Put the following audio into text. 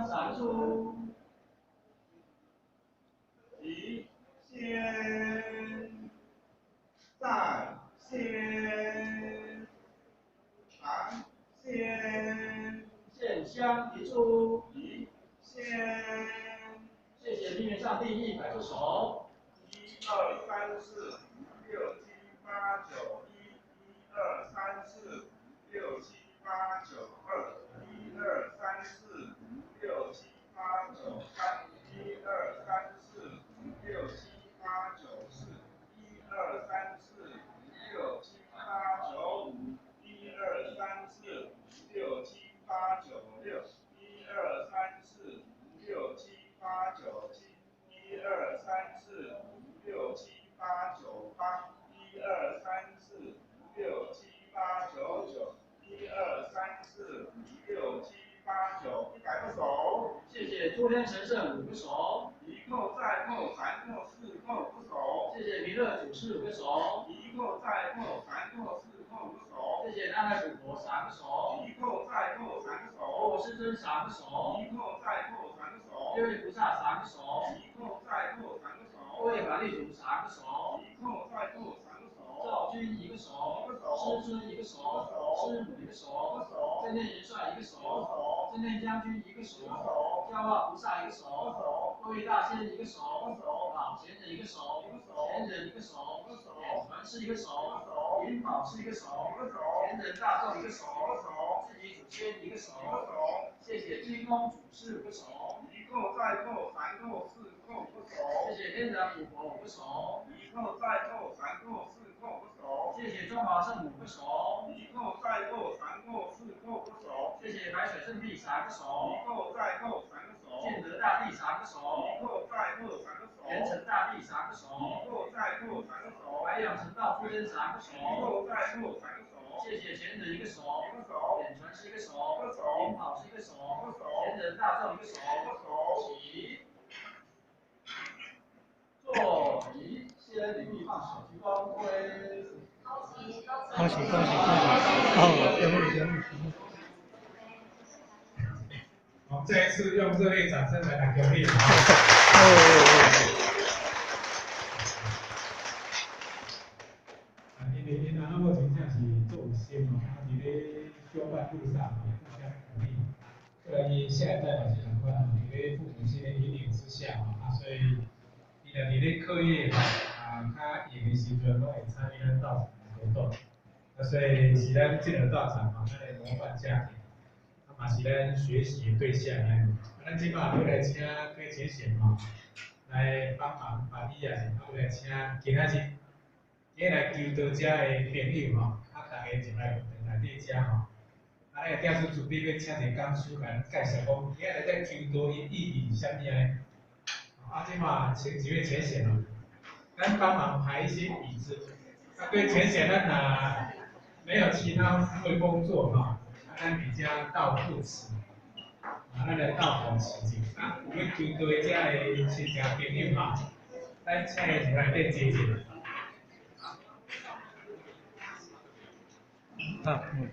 三出。一仙，在先，尝鲜，献香一处。一仙，谢谢命运上帝100个手。一二三四五六七八九一，一二三四五六七八九二，一二三四五六七八九三，一二三四五六七八九四，一二三四五六七八九五，一二三四五六七八九六，一二三四五六七八九七，一二三四五六七八九八，一二三四五六七八九九，一二三四五六七八九，100个手。谢谢诸天神圣五个手。一叩再叩三叩四叩五个手。谢谢弥勒祖师五个手。一叩再叩三叩四叩五个手。谢谢南海古佛三个手。一叩再叩三个手。佛师尊三个手。一叩再叩三个手。六位菩萨三个手。一叩再叩三个手。各位法力主三个手。一叩再叩三个手。赵君一个手。一个手。师尊一个手。一个手。师母一个手。一个手。正念元帅一个手。一个手。正念将军一个手。一个手。教化菩萨一个手。一个手。各位大仙一个手。一个手。老贤人一个手。一个手。贤人一个手。一个手。点传师一个手。一个手。引宝师一个手。一个手。贤人大众一个手。一个手。自己祖先一个手。一个手。谢谢金公祖师五个手。一叩再叩三叩四叩五个手。谢谢天长古佛五个手。一叩再叩三叩四叩五个手。谢谢中华圣母五个手。一叩再叩三叩四叩五个手。谢谢白水圣地三个手。一叩再叩三个手。建德大帝三个手。一叩再叩三个手。元成大帝三个手。一叩再叩三个手。白养成道夫人三个手。一叩再叩三个手。谢谢贤人一个手。一个手。点传师一个手。一个手。领跑师一个手。一个手。贤人大众一个手。一个手。起。坐椅，先礼毕放手，鞠躬归。恭喜恭喜恭喜！哦，节目节目节目。好，再一次用热烈掌声来鼓励。啊，因为𪜶翁仔某真正是足有心哦，啊，伫咧修办路上也互相鼓励。虽然伊下一代嘛是仝款哦，伫咧父母亲的引领之下吼，啊，所以伊若伫咧课业啊较闲的时阵，攏会参与咱道场的活动。啊，所以是咱这个道场吼，咱的模范家庭，啊嘛是咱学习的对象呢。啊，咱这摆欲来请郭浅显吼，来帮忙办理啊，是啊，欲来请今仔日今日来求道遮的朋友吼，啊，逐家入来佛堂内底遮吼。啊，咱的吊师准备欲请一个讲师共咱介绍讲，今仔日在求道伊意义是啥物呢？啊，这马请几位浅显哦，咱帮忙排一些椅子。啊，对浅显咱若没有其他会工作吼，啊，咱伫遮斗护持，啊，咱来斗护持者。啊，有欲求道的遮的亲戚朋友吼，咱请伊入来底坐坐。啊，嗯。